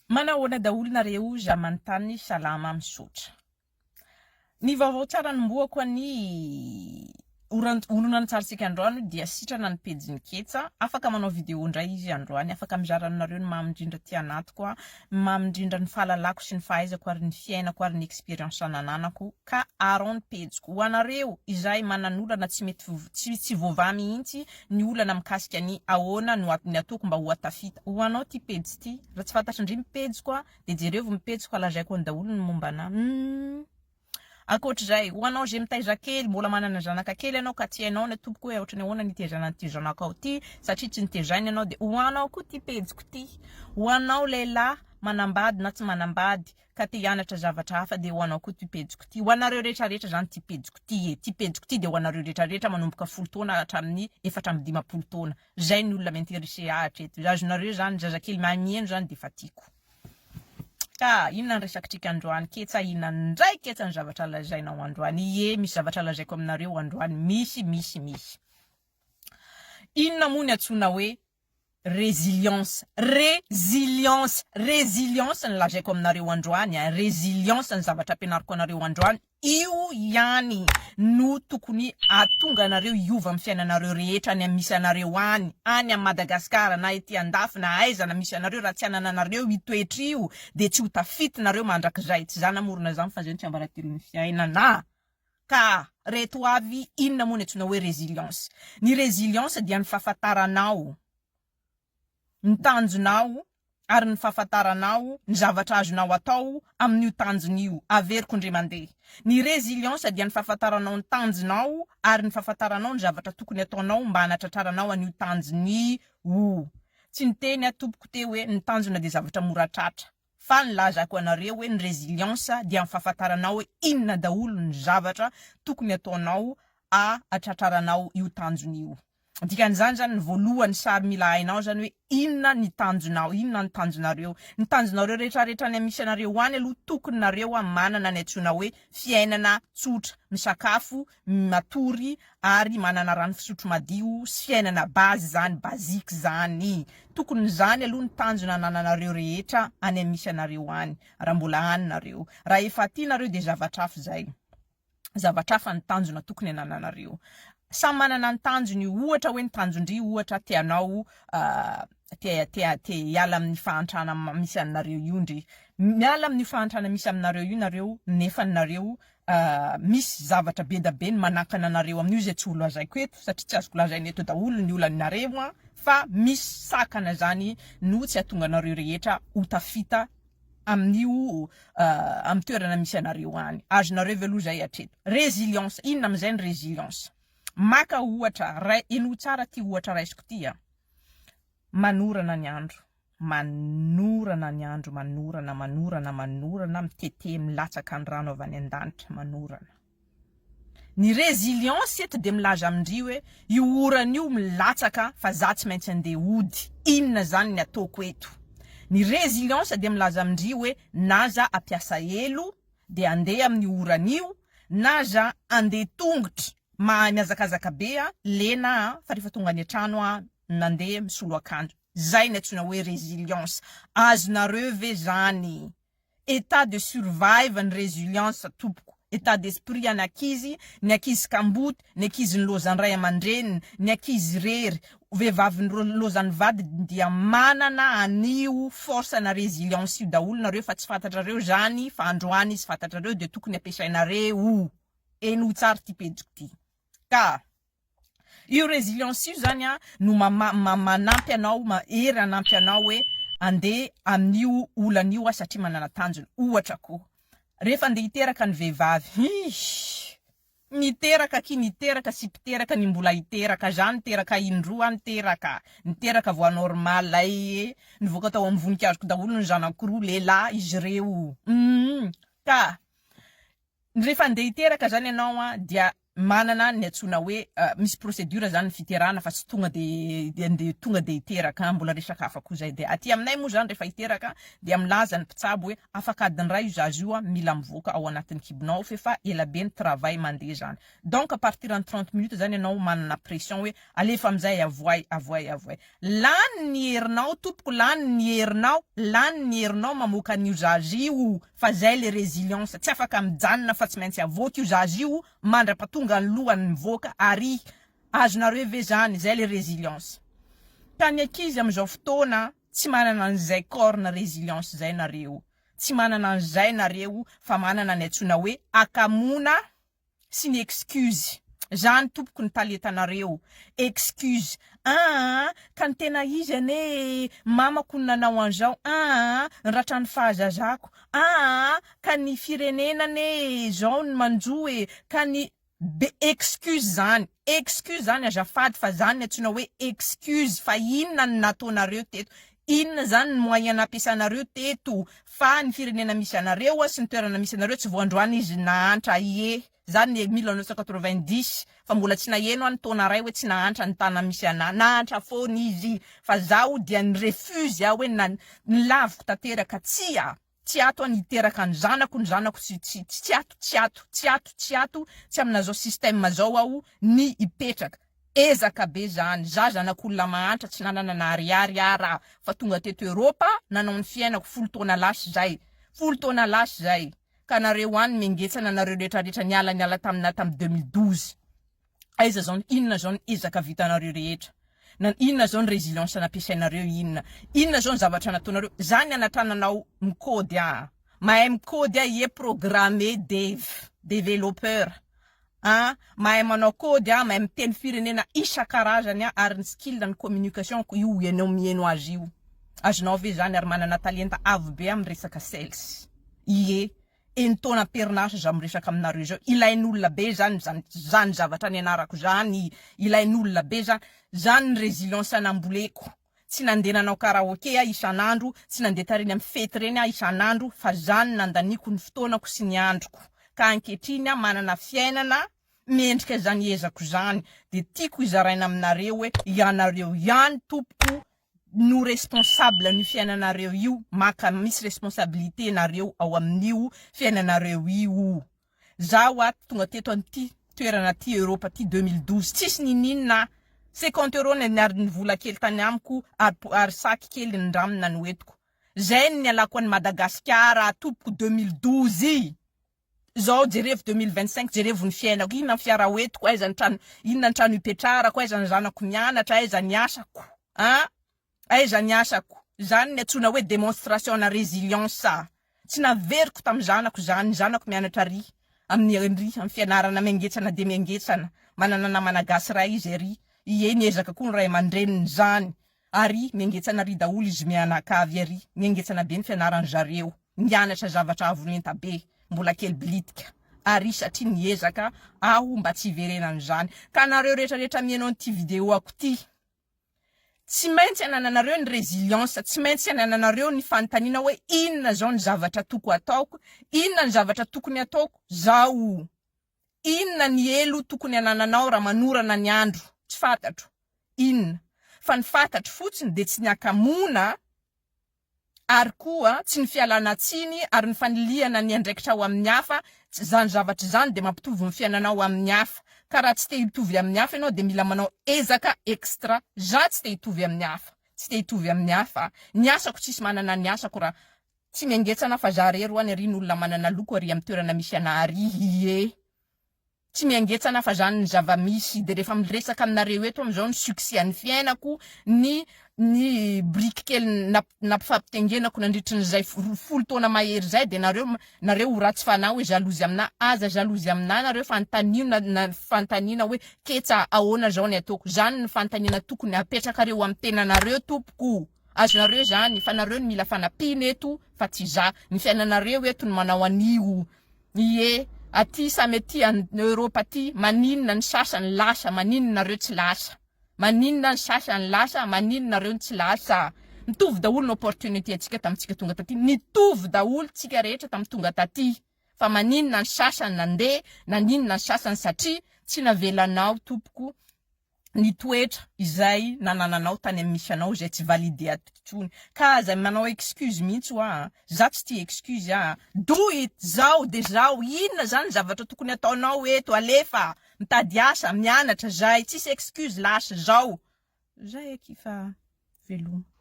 Manahoana daholo nareo za manontany salama misaotra. Ny vaovao tsara anombohako ny horonantsarintsika androany dia sitrana ny pejin'i Ketsa, afaka manao vidéo indray izy androany, afaka mizara aminareo ny mamy indrindra aty anatiko aho, ny mamy indrindra ny fahalalako sy ny fahaizako ary ny fiainako ary ny expérience nananako ka arao ny pejiko. Ho anareo izay manan'olana tsy mety tsy voavaha mihitsy ny olana mikasika ny ahoana no ny ataoko mba ho tafita. Ho anao ty pejy ty, raha tsy fantatry ndry ny pejiko a, de jerevo ny pejiko fa lazaiko any daholo ny momba anah. Humm. Ankoatr'izay, ho anao izay mitaiza kely, mbola manana zanaka kely ianao ka tsy hainao ny tompoko hoe ohatran'ny ahoana ny hitaizana an'ity zanakao ity satria tsy nitezaina ianao dia ho anao koa ity pejiko ity. Ho anao lehilahy manambady na tsy manambady ka te hianatra zavatra hafa dia ho anao koa ity pejiko ity. Ho anareo rehetra rehetra izany ity pejiko ity e. Ity pejiko ity dia ho anareo rehetra rehetra manomboka 10 taona hatramin'ny 54 taona. Izay ny olona mi-interesser ahy hatreto. Azonareo izany, zazakely mahay mihaino izany dia efa tiako. Ka inona ny resakitsika androany? Ketsa inona indray ketsa ny zavatra lazainao androany? Ie, misy zavatra lazaiko aminareo androany. Misy, misy, misy. Inona moa ny antsoina hoe Résilience, résilience, résilience ny lazaiko aminareo androany a, résilience ny zavatra ampianariko anareo androany, io ihany no tokony ahatonga anareo hiova amin'ny fiainanareo rehetra any amin'ny misy anareo any, any amin'i Madagascar na ety andafy na aiza na misy anareo, raha tsy anananareo io toetra io dia tsy ho tafita nareo mandrakizay, tsy za namorona izany fa zay no tsiambaratelon'ny fiainana. Ka reto avy inona moa ny antsoina hoe résilience? Ny résilience dia ny fahafantaranao ny tanjonao ary ny fahafantaranao ny zavatra azonao atao amin'io tanjona io. Averiko indray mandeha. Ny résilience dia ny fahafantaranao ny tanjonao ary ny fahafantaranao ny zavatra tokony ataonao mba hanatratraranao an'io tanjona io. Tsy niteny aho tompoko teo hoe ny tanjona dia zavatra mora tratra. Fa nilazako anareo hoe ny résilience dia ny fahafantaranao hoe inona daholo ny zavatra tokony ataonao ahatratraranao io tanjona io. Dikan'izany zany ny voalohany sary mila hainao zany hoe inona ny tanjonao, inona ny tanjonareo. Ny tanjonareo rehetrarehetra any misy anareo any aloha tokony nareo manana ny antsoina hoe fiainana tsotra, misakafo, matory ary manana rano fisotro madio sy fiainana base zany, basique zany. Tokony zany aloha ny tanjona anananareo rehetra any am misy anareo any, raha mbola any nareo. Raha efa aty nareo dia zavatra hafa zay. Zavatra hafa ny tanjona tokony anananareo. Samy manana ny tanjony io, ohatra hoe ny tanjon-dry ohatra te hanao te te te hiala amin'ny fahantrana misy aminareo io ndry. Miala amin'io fahantrana misy aminareo io nareo nefa nareo misy zavatra be da be ny manakana anareo amin'io izay tsy ho lazaiko eto satria tsy azoko lazaina eto daholo ny olanareo an, fa misy sakana zany no tsy hahatonga anareo rehetra ho tafita amin'io amin'ny toerana misy anareo any. Azonareo ve aloha zay hatreto? Résilience, inona amin'izay ny résilience? Maka ohatra, ray, henoy tsara ty ohatra raisiko ty an, manorana ny andro. Manorana ny andro, manorana, manorana, manorana, mitete, milatsaka ny rano avy any an-danitra, manorana. Ny résilience eto dia milaza amin-dry hoe io orana io milatsaka fa za tsy maintsy andeha hody, inona zany ny ataoko eto? Ny résilience dia milaza amin-dry hoe na za hampiasa elo dia andeha amin'io orana io, na za andeha tongotra, mahay mihazakazaka be aho, lena aho fa rehefa tonga any an-trano aho nandeha misolo akanjo. Zay ny antsoina hoe résilience. Azonareo ve zany? Etat de survive ny résilience tompoko. Etat d'esprit an'ny ankizy, ny ankizy kamboty, ny ankizy nilaozan'ny ray aman-dreniny, ny ankizy irery, vehivavy nilaozan'ny vadiny dia manana an'io force na résilience io daholo nareo fa tsy fantatrareo zany fa androany izy fantatrareo dia tokony ampiasainareo. Henoy tsara ity pejiko ity. Ka. Io résilience io zany a no manampy anao, hery hanampy anao hoe andeha amin'io olana io aho satria manana tanjona. Ohatra koa, rehefa andeha hiteraka ny vehivavy, hi! Niteraka akia, niteraka sy mpiteraka ny mbola hiteraka, za niteraka indroa aho niteraka, niteraka voie normale ay, nivoaka tao amin'ny voninkazoko daholo ny zanako roa lehilahy izy ireo, hum! Ka rehefa andeha hiteraka zany ianao a dia. manana ny antsoina hoe misy procédure zany ny fiterahana fa tsy tonga de de tonga de hiteraka, mbola resaka hafa koa zay. De aty aminay moa zany rehefa hiteraka dia milaza ny mpitsabo hoe afaka adiny iray io zaza io mila mivoaka ao anatin'ny kibonao f'efa ela be ny travail mandeha zany. Donc à partir ny 30 minutes zany ianao manana pression hoe alefa amizay, avoay, avoay, avoay. Lany ny herinao tompoko, lany ny herinao, lany ny herinao mamoaka an'io zaza io, fa zay le résilience, tsy afaka mijanona fa tsy maintsy avoaka io zaza io mandra-patonga ny lohany mivoaka ary. Azonareo ve zany? Zay le résilience. Ka ny ankizy amizao fotoana tsy manana an'izay corne résilience zay nareo, tsy manana an'izay nareo fa manana ny antsoina hoe akamona sy ny excuse. Zany tompoko ny talentanareo, excuse, aa ka ny tena izy anie mamako no nanao an'izao, aa ny ratran'ny fahazazako, aa ka ny firenena anie zao ny manjo e, ka ny be excuse zany, excuse zany azafady fa zany ny antsoina hoe excuse. Fa inona no nataonareo teto? Inona zany ny moyen nampiasanareo teto? Fa ny firenena misy anareo sy ny toerana misy anareo tsy vao androany izy nahantra ie, zany ny 1990 fa mbola tsy naheno aho ny taona ray hoe tsy nahantra ny tana misy anah, nahantra foana izy. Fa zaho dia ni refuse aho hoe na nilaviko tanteraka, tsia, tsy ato aho ny hiteraka ny zanako, ny zanako tsy tsy tsy ato, tsy ato, tsy ato, tsy ato, tsy amin'izao système zao aho ny hipetraka. Ezaka be zany, za zanak'olona mahantra tsy nanana na ariary ara fa tonga teto Eropa nanao ny fiainako 10 taona lasa zay, 10 taona lasa zay. Ka nareo any mengetsana nareo retraretra niala niala tamina tamin'ny 2012. Aiza zao, inona zao ny ezaka vitanareo rehetra? Na inona zao ny résilience nampiasainareo, inona? Inona zao ny zavatra nataonareo? Za nianatra nanao mikôdy aho. Mahay mikôdy aho, ie programmer dev, développeur. Ah, mahay manao kôdy aho, mahay miteny firenena isan-karazany aho ary ny skill ny communication-ko io ianao miheno azy io. Azonao ve zany? Ary manana talenta avo be aho amin'ny resaka sales. Ie. Enin-taona am-perinasa zaho miresaka aminareo zao, ilain'olona be zany zany zany zavatra nianarako zany, ilain'olona be zany, zany ny résilience namboleko, tsy nandeha nanao karaoke aho isan'andro, tsy nandeha tareny amin'ny fety reny aho isan'andro, fa zany nandaniako ny fotoanako sy ny androko, ka ankehitriny aho manana fiainana mendrika izany ezako izany, dia tiako hizaraina aminareo hoe ianareo ihany tompoko no responsable an'io fiainanareo io, maka misy responsabilité nareo ao amin'io fiainanareo io. Zaho ato tonga teto an'ity toerana aty Europe aty 2012 tsisy nininona, 50 euros ny ary ny vola kely tany amiko ary ary sac kely nindramina no entiko. Zay ny nialako an'i Madagasikara tompoko 2012. Zao jerevo 2025 jerevo ny fiainako, inona ny fiara hoentiko, aiza ny trano, inona ny trano hipetrarako, aiza ny zanako mianatra, aiza ny asako an, aiza ny asako, zany ny antsoina hoe démonstration na résilience, tsy naveriko tamin'ny zanako zany, ny zanako mianatra ary amin'ny ry amin'ny fianarana miangetsana dia miangetsana, manana namana gasy ray izy ary, ie niezaka koa ny ray aman-dreniny zany, Ary miangetsana ary daholo izy mianakavy ary, miangetsana be ny fianaran zareo, mianatra zavatra avo lenta be, mbola kely bilitika ary satria niezaka aho mba tsy hiverenan'izany. Ka nareo rehetra rehetra mihaino an'ity vidéo ako ty, tsy maintsy anananareo ny résilience, tsy maintsy anananareo ny fanontaniana hoe inona zao ny zavatra toko ataoko, inona ny zavatra tokony ataoko zao, inona ny elo tokony anananao raha manorana ny andro, tsy fantatro. Inona? Fa ny fantatro fotsiny dia tsy ny hakamoana ary koa tsy ny fialana tsiny ary ny fanilihana ny andraikitra ho amin'ny hafa, izany zavatra izany dia mampitovy ny fiainanao amin'ny hafa, ka raha tsy te hitovy amin'ny hafa ianao dia mila manao ezaka extra, za tsy te hitovy amin'ny hafa, tsy te hitovy amin'ny hafa, ny asako tsisy manana ny asako raha tsy miangetsana fa za rery hoany ary ny olona manana loko ary amin'ny toerana misy anah ary ie. Tsy miangetsana fa zany ny zava-misy de rehefa miresaka aminareo eto amizao ny succès an'ny fiainako, ny ny biriky kely nampifampitengenako nandritry ny zay 10 taona mahery zay de nareo nareo ho ratsy fanahy hoe jalouse aminah, aza jalouse aminah nareo fa anontanio na na fanontaniana hoe ketsa ahoana zao ny ataoko, zany ny fanontaniana tokony apetrakareo amin'ny tenanareo tompoko. Azonareo zany fa nareo no mila fanampiana eto fa tsy za, ny fiainanareo eto no manao an'io. Ie, aty samy aty an Europe aty, maninona ny sasany lasa, maninona nareo tsy lasa? Maninona ny sasany lasa, maninona nareo no tsy lasa? Mitovy daholo ny opportunité antsika tamintsika tonga taty, nitovy daholo tsika rehetra tamin'ny tonga taty, fa maninona ny sasany nandeha, naninona ny sasany satria. Tsy navelanao tompoko ny toetra izay nanananao tany amin'ny misy anao izay tsy validé ato intsony. Ka aza manao excuse mihitsy hoa a! Za tsy tia excuse a! Do it! Zao de zao! Inona zany zavatra tokony ataonao eto? Alefa! Mitady asa, mianatra, zay! Tsisy excuse lasa! Zao! Zay akia fa veloma.